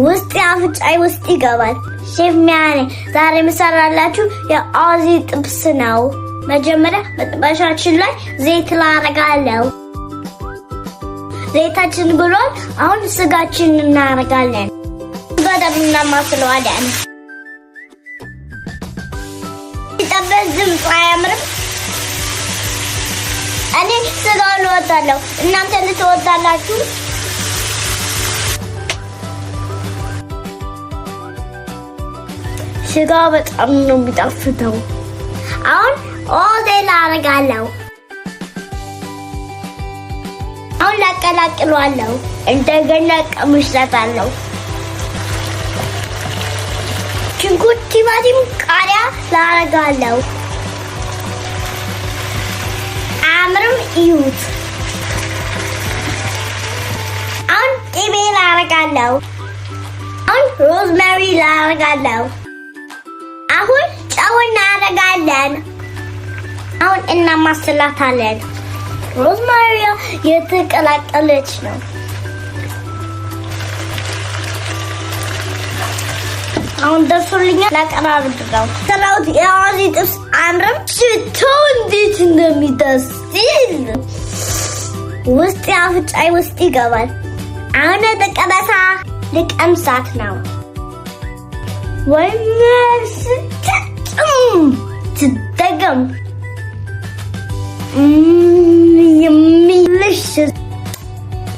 ውስጥ አፍንጫዬ ውስጥ ይገባል። ሼፍ ሚያ ነኝ። ዛሬ የምሰራላችሁ የአዋዜ ጥብስ ነው። መጀመሪያ መጥበሻችን ላይ ዘይት ላረጋለሁ። ዘይታችን ብሏል። አሁን ስጋችን እናረጋለን። በደንብ እናማስለዋለን። ሲጠበስ ድምፁ አያምርም? እኔ ስጋውን እወዳለሁ። እናንተ ልትወዳላችሁ? ስጋ በጣም ነው የሚጣፍተው። አሁን ኦዜ ላረጋለሁ። አሁን ላቀላቅለዋለሁ። እንደገና ቀምሼታለሁ። ሽንኩርት፣ ቲማቲም፣ ቃሪያ ላረጋለሁ። አምርም እዩት። አሁን ቅቤ ላረጋለሁ። አሁን ሮዝሜሪ ላረጋለሁ። አሁን ጨው እናደርጋለን። አሁን እናማስላታለን። ሮዝማሪያ የተቀላቀለች ነው። አሁን ደርሶልኛል። ላቀራርብ ነው። ሰራሁት የአዋዜ ጥብስ አምርም። ሽታው እንዴት እንደሚደስ ሲል ውስጥ አፍንጫዬ ውስጥ ይገባል። አሁን ተቀበሳ ልቀምሳት ነው። ወይኔ ስትጥም ትደገም የሚልሽ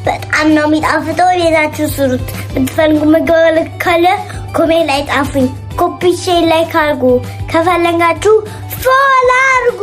በጣም ነው የሚጣፍጠው። ቤታችሁ ስሩት። የምትፈልጉ ምግብ ካለ comment ላይ ጻፉኝ። copy share like አድርጉ። ከፈለጋችሁ follow አድርጉ።